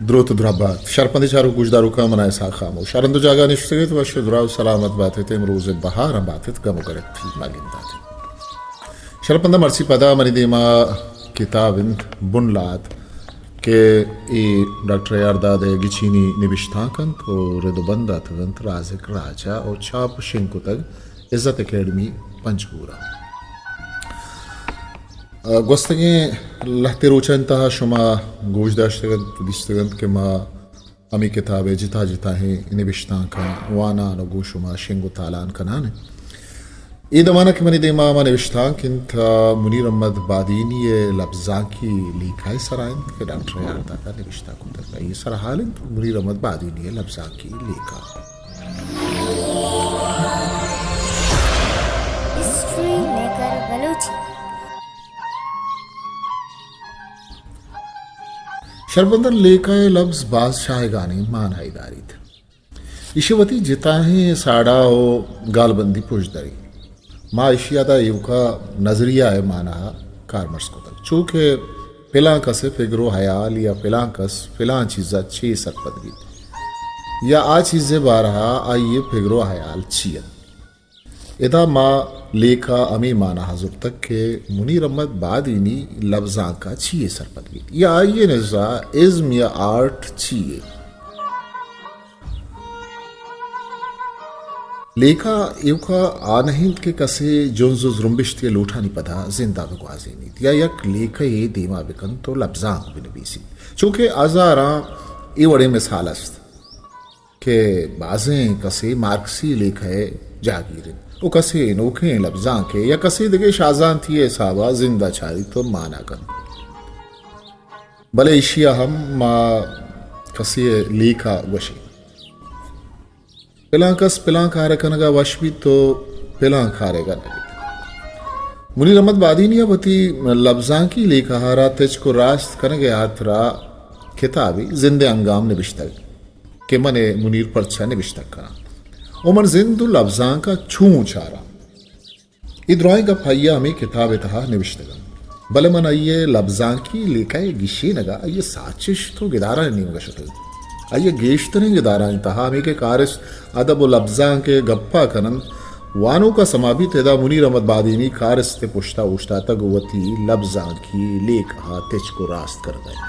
دروت ءُ درھبات۔ شرپندیں چاروک گوشداروکاں، من اسحاق خاموش۔ ھر ھند ءُ جاگہ نشتگ ات، وش ءُ دراہ ءُ سلامت بات ات۔ امروز ءِ بھاراں بات ات، گم ءُ گرک فلم ءَ گندات۔ شرپنداں، مرچی پدا منی دیما کتاب انت بنلات کہ اے ڈاکٹر اے آر داد ءِ گچینی نبشتانک انت ءُ رد ءُ بند داتگ انت رازق راج ءَ ءُ چاپ ءُ شنگ کتگ عزت اکیڈمی پنجگور ءَ۔ گوستگیں لھتے روچانی تہا شما گوش داشتگ انت، دیستگ انت کہ ما ھمے کتاب ءِ جتا جتاھیں نبشتانکاں وانان ءُ گوں شما شنگ ءُ تالان کنان ایں۔ اے دمان ءَ کہ منی دیما ھما نبشتانک انت، منیر احمد بادینی ءِ لبزانکی لیکہ ءِ سرا انت کہ ڈاکٹر اے آر داد ءَ نبشتہ کتگ۔ آئی ءِ سرھال انت منیر احمد بادینی ءِ لبزانکی لیکہ۔ History maker Balochi. شرپنداں، لیکہ ءِ لبز باز شاھگانیں مانائے داریت۔ ایشی ءَ وتی جتاھیں ساڑا ءُ گالبندی پژدری۔ ما ایشی ءَ ادا ایوکا نظریہ ءِ مانا ءَ کارمرز کتگ۔ چو کہ پلاں کس ءِ پگر ءُ ھیال یا پلاں کس پلاں چیز ءَ چے سرپد بیت یا آ چیز ءِ بارہ ءَ آئی ءِ پگر ءُ ھیال چی انت۔ ادا ما لیکہ ءَ ھمے مانا ءَ زرتگ کہ منیر احمد بادینی لبزانک ءَ چی ءَ سرپد بیت یا آئی ءِ نزا ازم یا آرٹ چی یے۔ لیکہ ایوکا آ نہ انت کہ کسے جنز ءُ زرمبشت ءِ لوٹانی پدا زند ءَ بگوازینیت یا یک لیکہ یے دیما بکنت ءُ لبزانک بنبیسیت۔ چو کہ ھزاراں اے وڑیں مثال است کہ بازیں کسے مارکسی لیکہ ءِ جاگیر انت ءُ کسے نوکیں لبزانکے یا کسے دگہ شاھزانتی ءِ حساب ءَ زند ءَ چاریت ءُ مانا کنت۔ بلے ایشی ءَ ھم ما کسے ءِ لیکہ گوش ایں۔ پلاں کس پلاں کار ءَ کنگ ءَ وش بیت ءُ پلاں کارے ءَ نہ بیت۔ منیر احمد بادینی ءَ وتی لبزانکی لیکہ ءَ را تچک ءُ راست کنگ ءِ ھاترا کتابے زند ءِ انگام نبشتگ کہ من ءَ منیر پرچا نبشتگ کناں ءُ من زند ءُ لبزانک ءَ چوں چاراں۔ اے درائیں گپ آئی ءَ ھمے کتاب ءِ تہا نبشتگ انت، بلے من آئی ءِ لبزانکی لیکہ ءِ گیشینگ ءَ آئی ءِ ساچشت ءُ گدارانی نیمگ ءَ شتگ۔ آئی ءِ گیشتریں گدارانی تہا ھمے کہ کارست، ادب ءُ لبزانک ءِ گپ ءَ کن انت، وانوک ءَ سما بیت ادا منیر احمد بادینی کارست ءِ پشت ءَ اوشتاتگ ءُ وتی لبزانکی لیکہ ءَ تچک ءُ راست کنگ ءَ انت۔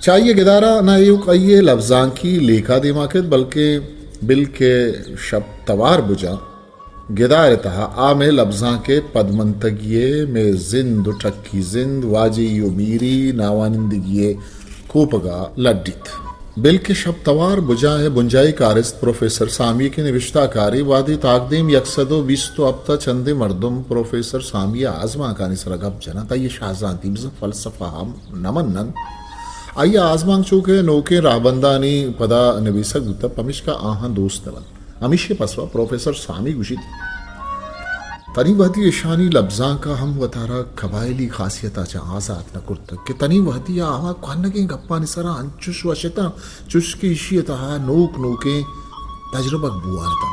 چہ آئی ءِ گدار ءَ نہ ایوک آئی ءِ لبزانکی لیکہ دیما کیت، بلکیں بلکہ شپ توار بجاں گدار ءِ تہا آ مئے لبزانک ءِ پدمنتگی ءِ، مئے زند ءُ ٹکی زند، واجہی ءُ میری، ناوانندگی ءِ کوپگ ءَ لڈیت۔ بلکیں شپ توار بجاں ءِ بنجاھی کارست پروفیسر سامی کہ نبشتہ کارے، وھدے تاکدیم یک سد ءُ بیست ءُ ھپت ءَ چندے مردم پروفیسر سامی ءِ آزمانکانی سرا گپ جن انت، آئی ءِ شاھزانتی بزاں فلسفہ ھم نہ من انت۔ آئی ءِ آزمانک چو کہ نوکیں راھبندانی پدا نبیسگ بوتگ، پمیشکا آھاں دوست نہ بنت۔ ھمیشی ءِ پسو ءَ پروفیسر سامی گوشیت، تنی وھدی ایشانی لبزانک ءَ ھم وتارا قبائلی خاصیت ءَ چہ آزات نہ کرتگ کہ تنی وھدی آ ھما کوھنگیں گپانی سرا انچش وش اتاں، چش کہ ایشی ءِ تہا نوک نوکیں تجربگ بوان اتاں۔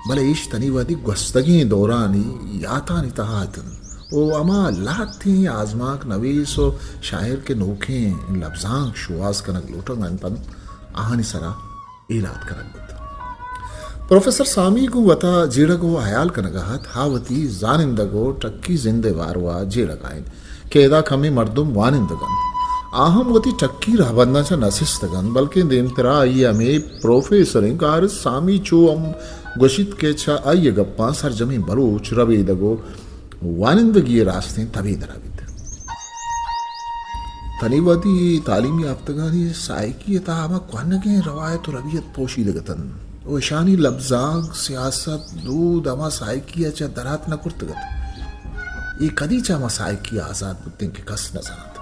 بلے ایش تنی وھدی گوستگیں دورانی یاتانی تہا اتنت ءُ ھما لھتیں آزمانک نویس ءُ شاعر کہ نوکیں لبزانک شوھاز کنگ لوٹگ ءَ انت، آھانی سرا ایلات کنگ بوت۔ پروفیسر سامی گوں وتا جیڑگ ءُ ھیال کنگ ءَ اَت، آ وتی زانندگ ءُ ٹکی زند ءِ باروا جیڑگ ءَ اِنت کہ ادا کمے مردم وانندگ اَنت۔ آ ھم وتی ٹکی رھبنداں چہ نہ سستگ اَنت، بلکیں دیمترا آئی ءِ ھمے پروفیسریں کارست سامی چو ھم گوشیت کہ چہ آئی ءِ گپاں سرجمیں بلوچ ربیدگ ءُ وانندگی ءِ راستیں تبے درا بیت۔ تنی وھدی تعلیم یافتگانی سائیکی ءِ تہا ھما کوھنگیں روایت ءُ ربیت پوشیدگ اَتنت ءُ اشانی لبزانک، سیاست، دود ھما سائیکی ءَ چہ درات نہ کرتگ اَت۔ اے کدی چہ ھما سائیکی ءَ آزات بوتیں کہ کس نہ زانت۔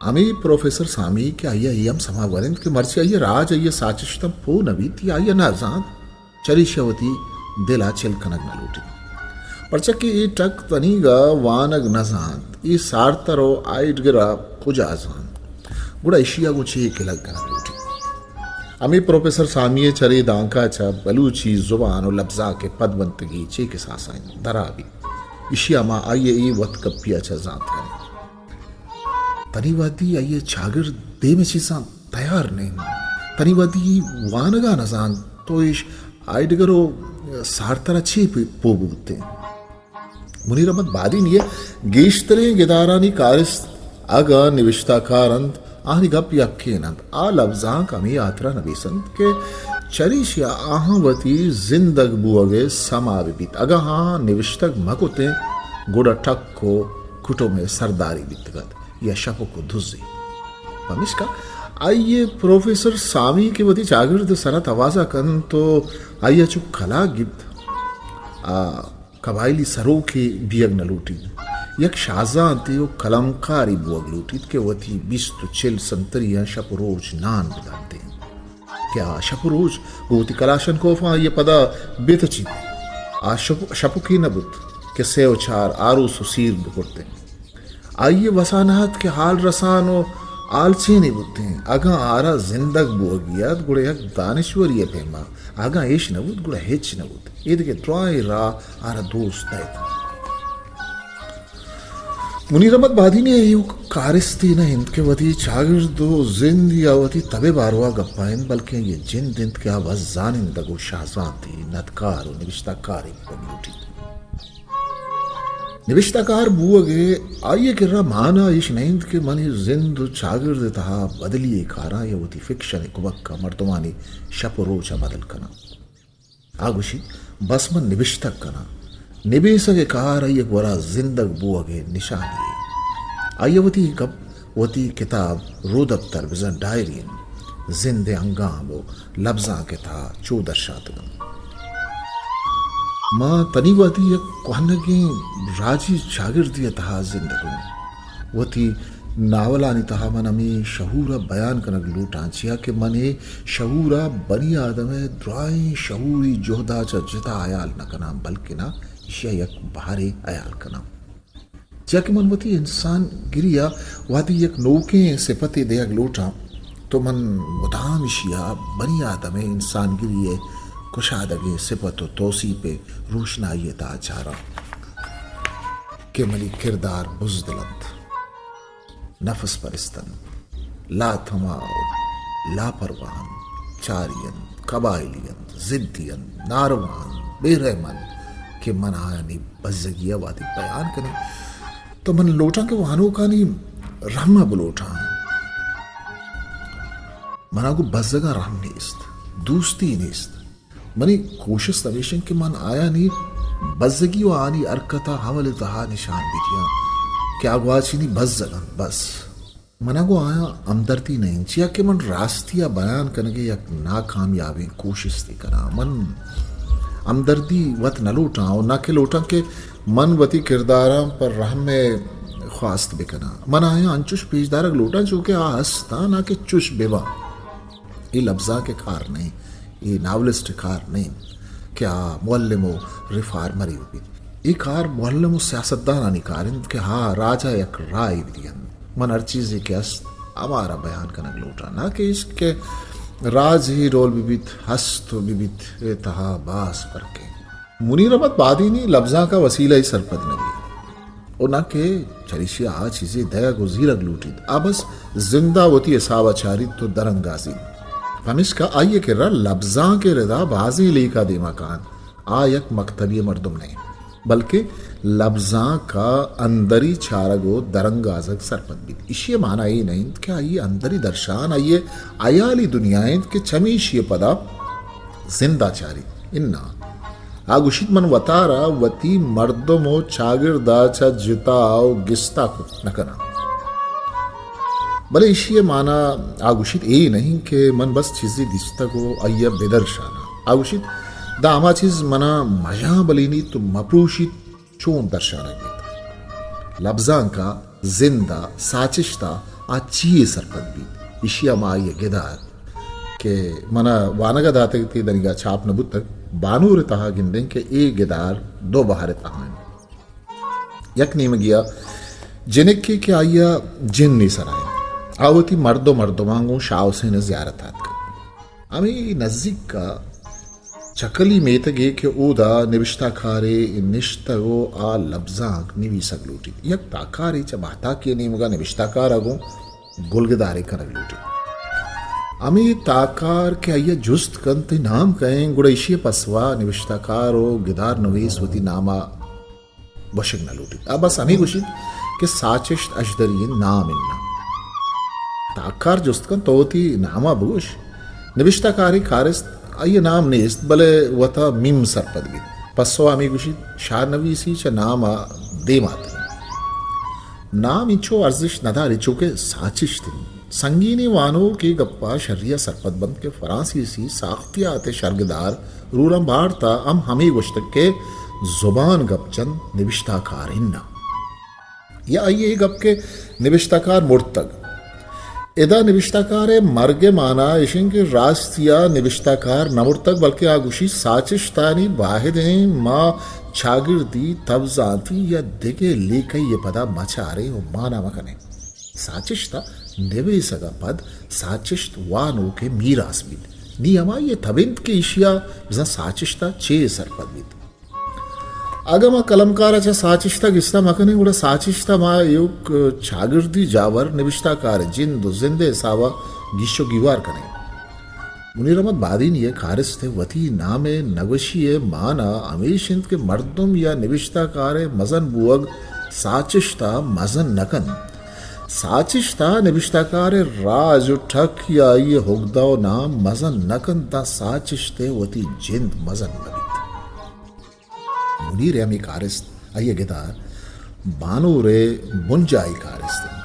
ھمے پروفیسر سامی کہ آئی ءَ اے ھم سما ور اِنت کہ مرچی آئی ءِ راج آئی ءِ ساچشتاں پوہ نہ بیت یا آئی ءَ نہ زانت، چریشی ءَ وتی دل ءَ چل کنگ نہ لوٹیت، پرچا کہ اے ٹک تنیگا وانگ نہ زانت، اے سارتر ءُ ھائیڈگر ءَ کجا زانت، گڑا ایشی ءَ گوں چے گلگ کنگ لوٹیت؟ ھمے پروفیسر سامی ءِ چرے دانک ءَ چہ بلوچی زبان ءُ لبزانک ءِ پدمنتگی چے کساس ءَ اِنت، درا بیت، ایشی ءَ ما آئی ءِ اے وت گپی ءَ چہ زانت کنیں۔ تنی وہدی آئی ءِ چاگرد دیم ءِ چیزاں تیار نہ انت۔ تنی وہدی وانگ ءَ نہ زانت، تو ایش ہائیڈگر ءُ سارتر ءَ چے پہ-، پوہ بوتیں؟ منیر احمد بادینی ءِ گیشتریں گدارانی کارست اگاں نبشتہ کار انت، آہانی گپ یکین انت۔ آ لبزانک ہمے ہاترا نبیس انت کہ چریشی ءَ آہاں وتی زندگ بوگ ءِ سما بہ بیت۔ اگاں آہاں نبشتگ مہ کتیں، گڑا ٹک ءُ کٹم ءِ سردارے بیتگ ات یا شپک ءُ دزے۔ پمیشکا آئی ءِ پروفیسر سامی کہ وتی چاگرد ءِ سرا توازا کنت ءُ آئی ءَ چو کلاگ گیپت، آ قبائلی سروکے بیگ نہ لوٹیت۔ یک شاہزانتے ءُ قلمکارے بوگ لوٹیت کہ وتی بیست ءُ چل سنتریاں شپ ءُ روچ نان بدنتیں۔ کہ آ شپ ءُ روچ گوں وتی کلاشنکوفاں آئی ءِ پدا بہ تچیت۔ آ شپ-، شپکے نہ بوت کہ سے ءُ چار آروس ءُ سیر بکرتیں۔ آئی ءِ وسا نہ ات کہ حال رسان ءُ حالچینے بوتیں۔ اگاں آرا زندگ بوگی ات، گڑا یک دانشورے ءِ پیما، اگاں ایش نہ بوت، گڑا ہچ نہ بوت۔ اے دگہ درائیں راہ آرا دوست نہ ات۔ منیر احمد بادینی ءِ ایوک کارستے نہ انت کہ وتی چاگرد ءُ زند یا وتی تب ءِ باروا گپ ءَ انت، بلکیں آئی ءِ جند انت کہ آ بس زانندگ ءُ شاہزانتے، ندکار ءُ نبشتہ کارے بوگ لوٹیت۔ نبشتہ کار بوگ ءِ آئی ءِ کرا مانا ایش نہ انت کہ من اے زند ءُ چاگرد ءِ تہا بدلی ءِ کاراں یا وتی فکشن ءِ کمک ءَ مردمانی شپ ءُ روچ ءَ بدل کناں۔ آ گوشیت، بس من نبشتگ کناں۔ نبیسگ ءِ کار آئی ءِ گورا زندگ بوگ ءِ نشانی یے۔ آئی ءَ وتی گپ، وتی کتاب، رودپتر، بزاں ڈائری انت، زند ءِ ہنگام ءُ لبزانک ءِ تہا چو درشاتگ انت۔ ما تنی وہدی یک کوہنگیں راجی چاگردے ءِ تہا زندگ اوں۔ وتی ناولانی تہا من ہمے شعور ءَ بیان کنگ لوٹاں، چیا کہ من اے شعور ءَ بنی آدم ءِ درائیں شعوری جہد ءَ چہ جتا ہیال نہ کناں، بلکنا ایشی ءَ یک بہرے ہیال کناں۔ چیا کہ من وتی انسان گری ءَ وہدے یک نوکیں سپتے دیگ لوٹاں، تو من مدام ایشی ءَ بنی آدم ءِ انسان گری ءِ کشادگیں سپت ءُ توسیپ ءِ روشنائی ءِ تہا چاراں کہ منی کردار بزدل انت، نفس پرست انت، لاتماہ ءُ لاپرواہ انت، چاری انت، قبائلی انت، ضدی انت، ناروا انت، بے رحم انت کہ من آیانی بزگی ءَ وہدے بیان کنیں تو من لوٹاں کہ وانوکانی رحم ءَ بلوٹاں۔ منا گوں بزگاں رحم نیست، دوستی نیست۔ منی کوشست ہمیش انت کہ من آیانی بزگی ءُ آہانی حرکت ءَ عمل ءِ تہا نشان بدیاں کہ آ گواچنی بزگ انت، بس۔ منا گوں آیاں ہمدردی نہ انت، چیا کہ من راستی ءَ بیان کنگ ءِ یک ناکامیابیں کوشستے کناں۔ من ہمدردی وت نہ لوٹاں ءُ نہ کہ لوٹاں کہ من وتی کرداراں پر رحم ءِ خواست بکناں۔ من آیاں انچوش پیش دارگ لوٹاں چو کہ آ ہستاں، نہ کہ چوش بباں۔ اے لبزانک ءِ کار نہ انت، اے ناولسٹ ءِ کار نہ انت کہ آ معلم ءُ ریفارمرے بہ بیت۔ اے کار معلم ءُ سیاستدانانی کار انت کہ آ راج ءَ یک راہے بدیئنت۔ من ہر چیزے کہ است، ہمارا بیان کنگ لوٹاں، نہ کہ ایش کہ راج اے ڈول بہ بیت، ہست ءُ بہ بیت، اے تہا باز فرق انت۔ منیر احمد بادینی لبزانک ءَ وسیلہ ءَ سرپد نہ بیت۔ ءُ نہ کہ چریشی ءَ آ چیزے دئیگ ءُ زیرگ لوٹیت۔ آ بس زند ءَ وتی حساب ءَ چاریت ءُ درانگازیت۔ پمیشکا آئی ءِ کرا لبزانک ءِ ردا بازیں لیکہ دیما کاینت۔ آ یک مکتبی مردم نہ انت، بلکیں لبزانک ءَ اندری چارگ ءُ درانگازگ سرپد بیت۔ ایشی ءِ مانا اے نہ انت کہ آئی ءِ اندری درشان آئی ءِ ہیالی دنیا انت کہ چمیشی ءَ پدا زند ءَ چاریت۔ اناں۔ آ گوشیت، من وتارا وتی مردم ءُ چاگرد ءَ چہ جتا ءُ گستا کت نہ کناں۔ بلے ایشی ءِ مانا آ گوشیت اے نہ انت کہ من بس چیزے دیستگ ءُ آئی ءَ بدرشاناں۔ آ گوشیت، داں ہما چیز منا مژاں بلینیت ءُ مپروشیت، چون درشانگ بیت؟ لبزانک ءَ، زند ءَ، ساچشت ءَ آ چی یے سرپد بیت؟ ایشی ءَ ما آئی ءِ گدار کہ منا وانگ ءَ داتگ اتی، دنیگا چاپ نہ بوتگ، بانور ءِ تہا گندیں کہ اے گدار دو بہر ءِ تہا انت۔ یک نیمگی ءَ جنکے کہ آئی ءَ جن ءِ سرا انت، آ وتی مرد ءُ مردماں گوں شاہ حسین ءِ زیارت ءَ اتکگ۔ ہمے نزیک ءَ چکلی میتگے کہ اودا نبشتہ کارے نشتگ و آ لبزانک نویسگ لوٹیت۔ یک تاکارے چہ ماہتاکی ء نیمگا نبشتہ کار ء گوں گلگدارے کنگ لوٹیت۔ ہمے تاکار کہ آئی ء جست کنت، تئی نام کئے انت؟ گڑا ایشی ء پسوا نبشتہ کار و گدار نویس وتی نام ء گوشگ نہ لوٹیت۔ آ بس ہمے گوشیت کہ ساچشت اشدری انت، نام اناں۔ تاککار جست کنت، تو وتی نام ء بگوش۔ نبشتہ کارے کارست، آئی ء نام نیست، بلے وتا میم سرپد بیت۔ پسو ء ہمے گوشیت، شاہ نویسی چہ نام ء دیم آتگ انت۔ نام انچو ارزشت نداریت، چوکہ ساچشت انت۔ سنگینیں وانوک اے گپ ء شری ء سرپد بنت کہ فرانسیسی ساختیات ء شرگدار رولاں بارت ء ہم ہمے گوشتگ کہ زبان گپ جنت، نبشتہ کار اناں۔ یا آئی ء اے گپ کہ نبشتہ کار مرتگ۔ ادا نبشتہ کار ء مرگ ء مانا اش انت کہ راستی ء نبشتہ کار نہ مرتگ، بلکہ آ گوشی ساچشتانی واحد ایں، ما چاگردی، تبزانتی یا دگہ لیکہی ء پدا مچاریں و مانا مکنیں۔ ساچشت ء نبیسگ ء پد ساچشت وانوک ء میراث بیت۔ نی ہمائی ء تب انت کہ ایشی ء بزاں ساچشت ء چے سرپد بیت۔ اگاں ما کلمکار ء چہ ساچشت ء گستا مکنیں، گڑا ساچشت ء ما ایوک چاگردی جاور نبشتہ کار ء جند و زند ء حساب ء گیش و گیوار کنیں۔ منیر احمد بادینی ء کارست ء وتی نام ء نگوشی ء مانا ہمیش انت کہ مردم یا نبشتہ کار ء مزن بوگ ساچشت ء مزن نہ کنت۔ ساچشت ء نبشتہ کار ء راج و ٹک یا آئی ء ہگدہ و نام مزن نہ کنت، داں ساچشت ء وتی جند مزن مہ بیت۔ منیر ء ہمے کارست، آئی ء گدار بانور ء بنجاہی کارست انت۔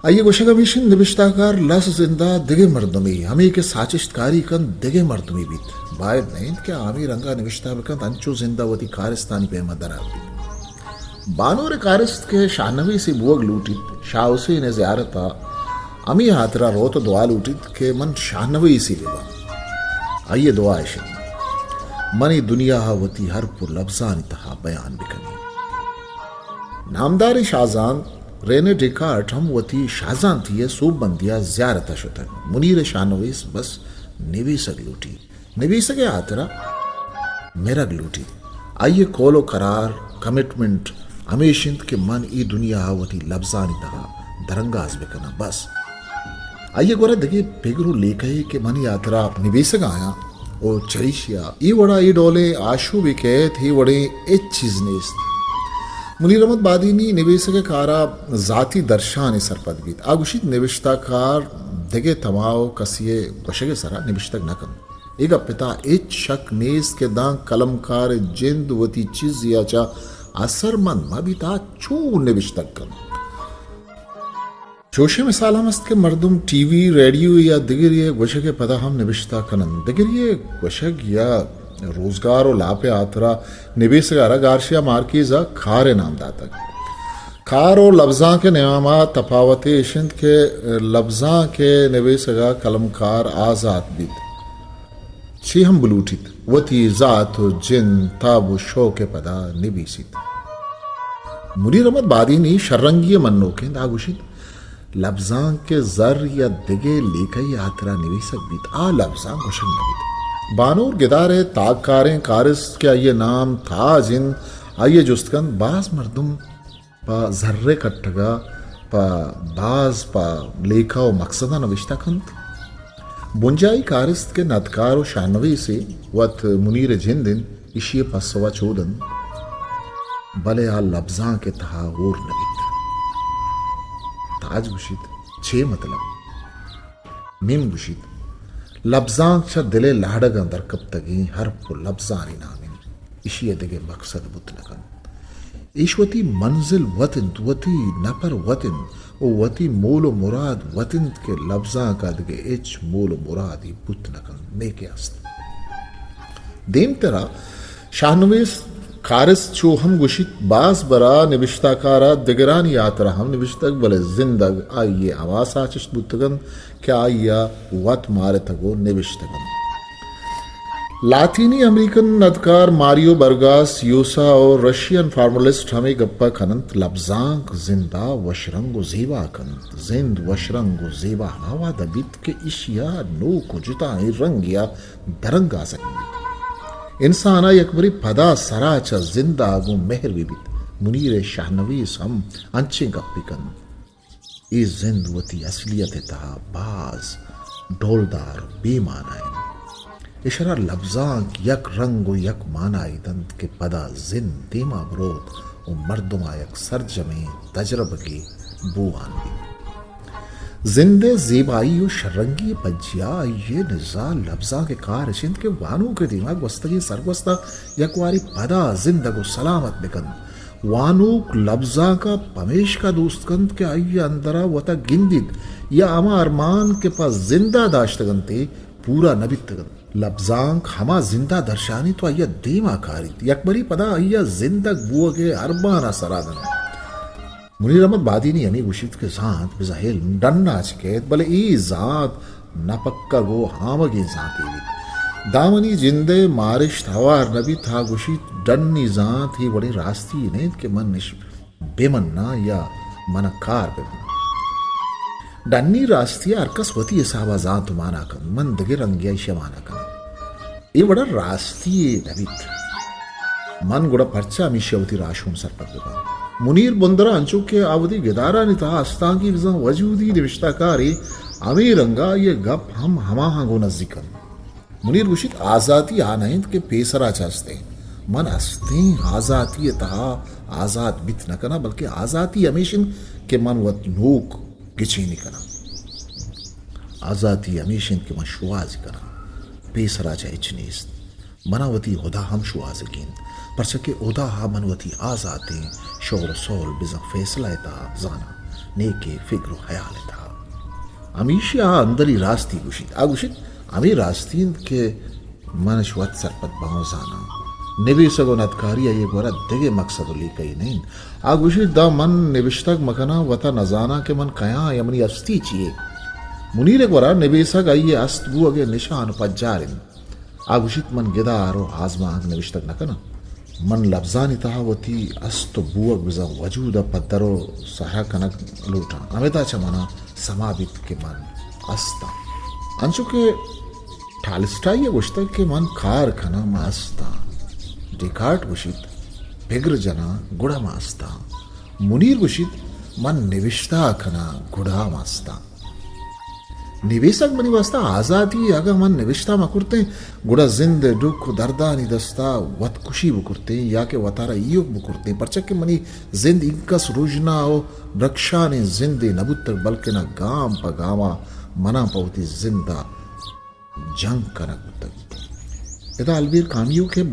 آئی ء گوشگ ہمیش انت، نبشتہ کار لس زندہ دگہ مردمے، ہمے کہ ساچشت کاری کنت دگہ مردمے بیت۔ باید نہ انت کہ آ ہمے رنگ ء نبشتہ بہ کنت، انچو زندہ وتی کارستانی پیما درآورت۔ بانور ء کارست کہ شاہ نویسے بوگ لوٹیت، شاہ حسین ء زیارت ء ہمے ہاترا روت ء دعا لوٹیت کہ من شاہ نویسے بہ باں۔ آئی ء دعا اش انت، من اے دنیا ء وتی ہرپ و لبزانی تہا بیان بکنیں۔ نامداریں شاہزانت رینے ڈیکارٹ ہم وتی شاہزانتی ء سوبمندی ء زیارت ء شتگ۔ منیر ء شاہ نویس بس نویسگ لوٹیت۔ نبیسگ ء ہاترا مرگ لوٹیت۔ آئی ء قول و قرار، کمٹمنٹ، ہمیش انت کہ من اے دنیا ء وتی لبزانی تہا درانگاز بکناں، بس۔ آئی ء گورا دگہ پگر و لیکہے کہ منی ہاترا نبیسگ ء آیاں و چریشی ء اے وڑا اے ڈولیں آشوبے کئیت، اے وڑیں ہچ چیز نیست۔ منیر احمد بادینی نبیسگ ء کارا ذاتی درشانے سرپد بیت۔ آ گوشیت، نبشتہ کار دگہ تماہ و کسی ء گوشگ ء سرا نبشتگ نہ کنت۔ اے گپ ء تہا ہچ شک نیست کہ داں کلمکار ء جند وتی چیزے ء چہ اثرمند مہ بیت، آ چون نبشتگ کنت؟ چوشیں مثال ہم است کہ مردم ٹی وی، ریڈیو یا دگرے ء گوشگ ء پدا ہم نبشتہ کن انت۔ دگرے ء گوشگ یا روزگار و لاپ ء ہاترا نبیسگ ء را گارشیا مارکیز ء کار ء نام داتگ۔ کار و لبزانک ء نیاما تپاوتے اش انت کہ لبزانک ء نبیسگ ء کلمکار آزات بیت۔ چے ہم بلوٹیت، وتی ذات و جند، تاب و شوق ء پدا نبیسیت۔ منیر احمد بادینی شررنگی ء منوک انت، آ گوشیت، لبزانک ء زر یا دگہ لیکہی ء ہاترا نویسگ بیت، آ لبزانک گوشگ نہ بیت۔ بانور گدار ء تاککاریں کارست کہ آئی ء نام تاج انت، آئی ء جست کنت، باز مردم پہ زر ء کٹگ ء پہ باز پہ لیکہ و مقصداں نبشتہ کنت۔ بنجاہی کارست کہ ندکار و شاہنویسے وت منیر ء جند انت، ایشی ء پسو ء چو دنت، بلے آ لبزانک ء تہا ہور نہ بیت۔ تاج گوشیت، چے مطلب؟ میم گوشیت، لبزانک چہ دل ء لاڈگاں درکپتگیں حرپ و لبزانی نام انت۔ ایشی ء دگہ مقصد بوت نہ کنت۔ ایش وتی منزل وت انت، وتی نپر وت انت و وتی مول و مراد وت انت کہ لبزانک ء دگہ ہچ مول و مرادے بوت نہ کنت، نیکہ است۔ دیمترا شاہنویس کارست چو ہم گوشیت، باز برا نبشتہ کارا دگرانی ہاترا ہم نبشتگ، بلے زندگ آئی ء ہما ساچشت بوتگ انت کہ آئی ء وت مارتگ و نبشتگ انت۔ لاطینی امریکن ندکار ماریو برگاس یوسا و رشین فارملسٹ ہمے گپ ء کن انت، لبزانک زند ء وشرنگ و زیبا کنت۔ زند وشرنگ و زیبا ہما وہد ء بیت کہ ایشی ء نوک و جتائیں رنگے ء درانگازگ بیت۔ انسان ءَ یکبرے پدا سرا چہ زند ءَ گوں مہر بہ بیت۔ منیر ءِ شہنویس ہم انچیں گپے کنت۔ اے زند وتی اصلیت ءِ تہا باز ڈولدار ءُ بے مانا انت۔ اشرا لبزانک یک رنگ ءُ یک مانائی دنت کہ پدا زند دیما بروت ءُ مردم ءَ یک سرجمیں تجربگے بوان بیت۔ زند ءِ زیبائی ءُ شررنگی ءِ پجیا آئی ءِ نزا لبزانک ءِ کار اش انت کہ وانوک ءِ دیما گوستگیں سرگوست ءَ یک وارے پدا زندگ ءُ سلامت بکنت۔ وانوک لبزانک ءَ پمیشکا دوست کنت کہ آئی ءِ اندر ءَ وت ءَ گندیت یا ہما ارمان کہ پہ زند ءَ داشتگ انت ئے پورا نہ بیتگ انت۔ لبزانک ہما زند ءَ درشانیت ءُ آئی ءَ دیما کاریت۔ یکبرے پدا آئی ءَ زندگ بوگ ءِ ارمان ءَ سرا دنت۔ منیر احمد بادینی ہمے گوشیت کہ زانت بزاں علم ڈن ءَ چہ کئیت، بلے اے زانت نہ پکگ ءُ ہامگیں زانتے بیت۔ داں منی جند ءِ مارشت ہوار نہ بیت، آ گوشیت، ڈنی زانت اے وڑیں راستی نہ انت کہ من اش بہ مناں یا من ءَ کار بہ بنت۔ ڈنی راستی ءَ ہر کس وتی حساب ءَ زانت ءُ مانا کنت، من دگہ رنگے ءَ ایشی ءَ مانا کناں۔ اے وڑا راستی یے نہ بیت۔ من گڑا پرچا ہمیشی ءَ وتی راہشون سرپد بہ باں؟ منیر بندر ءَ انچو کہ آ وتی گدارانی تہا استانکی بزاں وجودی نبشتہ کارے، ہمے رنگ ءَ آئی ءِ گپ ہم ہماہاں گوں نزیک انت۔ منیر گوشیت، آزاتی آ نہ انت کہ پیسرا چہ استیں۔ من استیں آزاتی ءِ تہا آزات بیت نہ کناں، بلکیں آزاتی ہمیش انت کہ من وت نوک گچینی کناں۔ آزاتی ہمیش انت کہ من شوہازی کناں۔ پیسرا چہ ہچ نیست۔ منا وتی ہدا ہم شوہازگی انت، پرچا کہ ہدا ءَ من وتی آزاتیں شغل ءُ سول بزاں فیصلہ ءِ تہا زاناں، نیکیں فکر ءُ ہیال ءِ تہا۔ ہمیشی ءَ آ اندری راستی گوشیت۔ آ گوشیت، ہمے راستی انت کہ من اش وت سرپد باں ءُ زاناں۔ نبیسگ ءُ ندکاری آئی ءِ گورا دگہ مقصد ءُ لیکہے نہ انت۔ آ گوشیت، داں من نبشتگ مکناں، وت ءَ نزاناں کہ من کیاں یا منی ہستی چی یے۔ منیر ءِ گورا نبیسگ آئی ءِ ہست بوگ ءِ نشان ءُ پجار انت۔ آ گوشیت، من گدار ءُ آزمانک نبشتگ نہ کناں۔ من لبزانی تہا وتی ہست ءُ بوگ بزاں وجود ءَ پدر ءُ سہرا کنگ لوٹاں۔ ہمدا چہ منا سما بیت کہ من ہستاں۔ انچو کہ ٹالسٹائی ءَ گوشتگ کہ من کار کناں، من ہستاں۔ ڈیکارٹ گوشیت، پگر جناں، گڑا من ہستاں۔ منیر گوشیت، من نبشتہ کناں، گڑا من ہستاں۔ نبیسگ منی واستا آزاتی۔ اگاں من نبشتہ مہ کرتیں، گڑا زند ءِ ڈکھ ءُ دردانی دستا وت کشی بکرتیں یا کہ وتارا ایوک بکرتیں، پرچا کہ منی زند اینکس رژنا ءُ رکشانیں زندے نہ بوتگ، بلکنا گام پہ گاما منا پہ وتی زندا جنگ کنگ بوتگ۔ ادا البیر کامیو کہ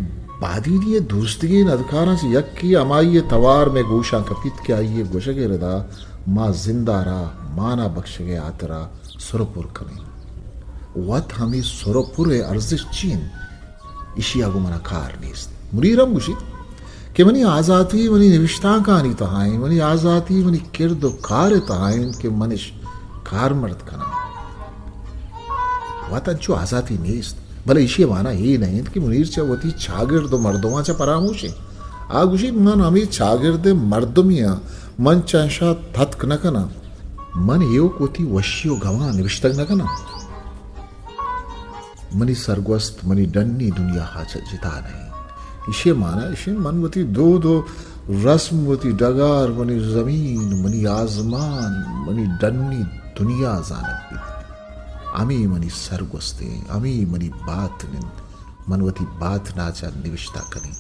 بادینی ءِ دوستگیں ندکاراں چہ یکے، ہمائی ءِ توار مئے گوشاں کپیت کہ آئی ءِ گوشگ ءِ ردا ما زند ءَ را مانا بکشگ ءِ ہاترا سر ءُ پر کنیں۔ وت ہمے سر ءُ پر ءِ ارزشت چی انت؟ ایشی ءَ گوں منا کار نیست۔ منیر ہم گوشیت کہ منی آزاتی منی نبشتانکانی تہا انت، منی آزاتی منی کرد ءُ کار ءِ تہا انت کہ من اش کارمرد کناں۔ وت انچو آزاتی نیست، بلے ایشی ءِ مانا اے نہ انت کہ منیر چہ وتی چاگرد ءُ مردماں چہ پراموش انت۔ آ گوشیت، من ہمے چاگرد ءِ مردمے آں، من چہ اشاں تتک نہ کناں، من ایوک وتی وشی ءُ گماں نبشتگ نہ کناں۔ منی سرگوست منی ڈنی دنیا ءَ چہ جتا نہ انت۔ ایشی ءِ مانا اش انت من وتی دود ءُ رسم، وتی ڈگار، منی زمین، منی آزمان، منی ڈنی دنیا زانگ بیت۔ ہمے منی سرگوست انت، ہمے منی باتن انت۔ من وتی باتن ءَ چہ نبشتہ کنیں۔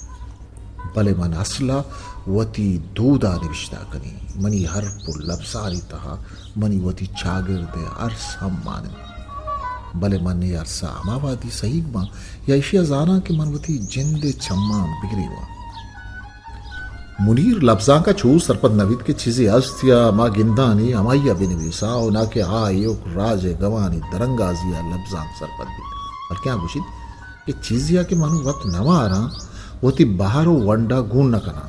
بلے من اسل ءَ وتی دود ءَ نبشتہ کنیں۔ منی حرپ ءُ لبزانی تہا منی وتی چاگرد ءِ ارس ہم مان انت۔ بلے من اے ارس ءَ ہما وہدی سہیگ باں یا ایشی ءَ زاناں کہ من وتی جند ءِ چماں بگریواں۔ منیر لبزانک ءَ چو سرپد نہ بیت کہ چیزے ہست یا ما گندانی ہمائی ءَ بہ نبیساں ءُ ناں کہ آ ایوک راج ءِ گمانی درانگازی ءَ لبزانک سرپد بیت، بلکیں آ گوشیت، کہ چیزے ءَ کہ من وت نہ واراں، وتی بہر ءُ ونڈ ءَ گون نہ کناں،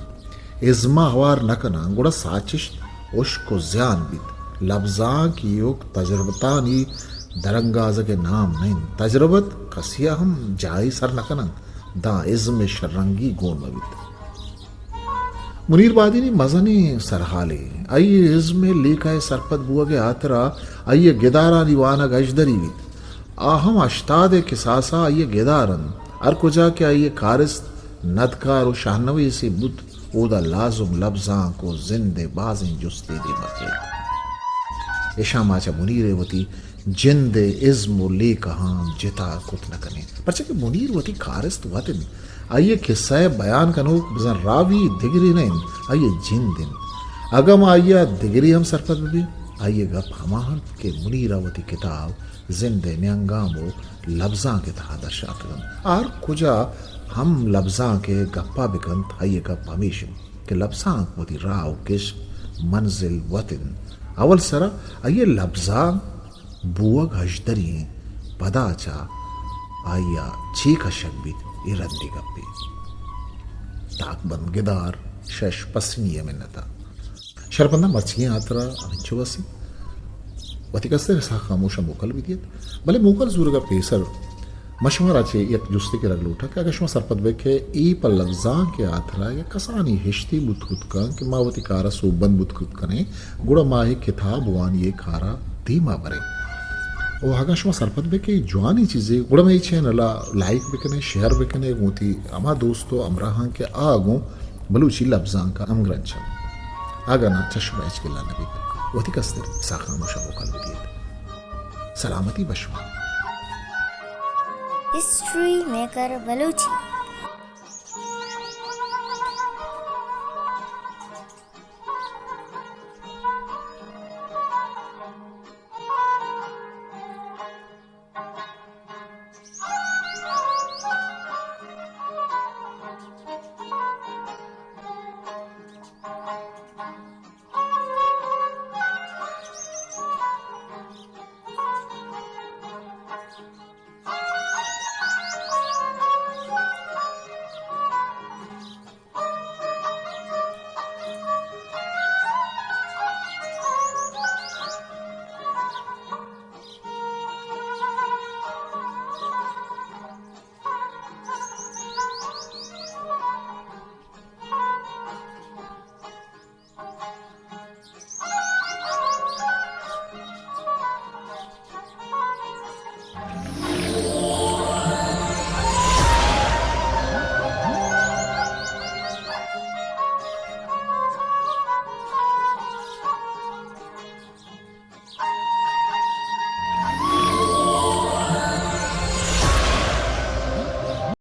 ازم ءَ ہوار نہ کناں، گڑا ساچشت ہشک ءُ زیان بیت۔ لبزانک ایوک تجربتانی درانگازگ ءِ نام نہ انت۔ تجربت کسے ءَ ہم جاہے سر نہ کننت، داں ازم ءِ شررنگی گون مہ بیت۔ منیر بادینی مزنیں سرحالے۔ آئی ءِ ازم ءِ لیکہ ءِ سرپد بوگ ءِ ہاترا آئی ءِ گدارانی وانگ اژدری بیت۔ آ ہم ہشتاد ءِ کساسا آئی ءِ گدار انت۔ ہر کجا کہ آئی ء کارست ندکار و شاہنویسے بوت، اودا لازم لبزانک و زند ء بازیں جستے دیما کیت۔ اشاں ما چہ منیر ء وتی جند ء ازم و لیکہاں جتا کت نہ کنیں، پرچا کہ منیر وتی کارست وت انت۔ آئی ء کسہ ء بیان کنوک بزاں راوی دگرے نہ انت، آئی ء جند انت۔ اگاں ما آئی ء دگرے ہم سرپد بہ بیں، آئی ء گپ ہما انت کہ منیر ء وتی کتاب زند ء نیانگام و لبزانک ء تہا درشاتگ انت۔ ہر کجا ہم لبزانک ء گپا بکنت، آئی ء گپ ہمیش انت کہ لبزانک وتی راہ و کشک منزل وت انت۔ اول سرا آئی ء لبزانک بوگ ہژدری انت، پدا چہ آئی ء چے کشگ بیت، اے رندی گپے۔ تاکبند گدار شش، پسنی ء منت ء۔ شرپنداں مرچیگیں ہاترا ہمینچو بس انت۔ وتی کستر اسحاق خاموش ء موکل بہ دیت، بلے موکل زورگ ء پیسر من شمارا چہ یک جستے کرگ لوٹاں کہ اگاں شما سرپد بئے کہ اے پہ لبزانک ء ہاترا یک کسانیں ہشتے بوت کت کنت کہ ما وتی کار ء سوبمند بوت کت کنیں، گڑا ما اے کتاب وانی ء کار ء دیما بریں۔ و اگاں شما سرپد بئے کہ اے جوانیں چیزے، گڑا مئے چینل ء لائک بکنے، شیئر بکنے، گوں وتی ہما دوست و ہمراہاں کہ آ گوں بلوچی لبزانک ء ہمگرنچ انت۔ اگاں ناں چہ شما ہچ گلہ نہ بیت، وتی کستر اسحاق خاموش ء موکل بدیت۔ سلامتی بہ شما۔ History maker Balochi.